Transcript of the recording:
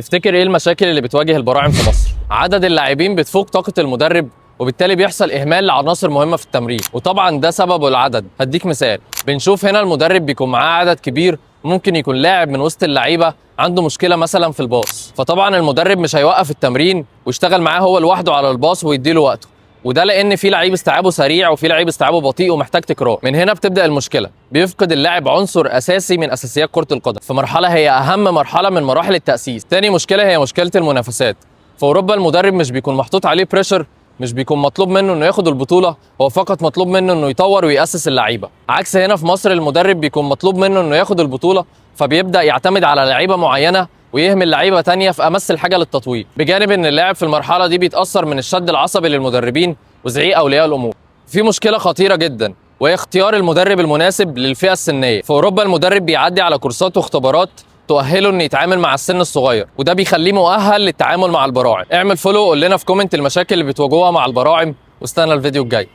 تفتكر ايه المشاكل اللي بتواجه البراعم في مصر؟ عدد اللاعبين بتفوق طاقة المدرب، وبالتالي بيحصل اهمال لعناصر مهمة في التمرين، وطبعا ده سببه العدد. هديك مثال، بنشوف هنا المدرب بيكون معاه عدد كبير، ممكن يكون لاعب من وسط اللعيبة عنده مشكلة مثلا في الباص، فطبعا المدرب مش هيوقف التمرين ويشتغل معاه هو لوحده على الباص ويديله وقته، وده لان في لعيب استيعابه سريع وفي لعيب استيعابه بطيء ومحتاج تكرار. من هنا بتبدا المشكلة، بيفقد اللاعب عنصر اساسي من اساسيات كره القدم في مرحلة هي اهم مرحلة من مراحل التاسيس. تاني مشكلة هي مشكلة المنافسات. في اوروبا المدرب مش بيكون محطوط عليه pressure، مش بيكون مطلوب منه انه ياخد البطولة، هو فقط مطلوب منه انه يطور ويأسس اللعيبة. عكس هنا في مصر المدرب بيكون مطلوب منه انه ياخد البطولة، فبيبدا يعتمد على لعيبة معينة ويهمل لعيبة تانية في امس الحاجة للتطوير. بجانب ان اللاعب في المرحلة دي بيتاثر من الشد العصبي للمدربين وزعيق اولياء الامور. في مشكلة خطيرة جدا، وهي اختيار المدرب المناسب للفئه السنية. في اوروبا المدرب بيعدي على كورسات واختبارات تؤهله انه يتعامل مع السن الصغير، وده بيخليه مؤهل للتعامل مع البراعم. اعمل follow وقول لنا في comment المشاكل اللي بتواجهوها مع البراعم، واستنى الفيديو الجاي.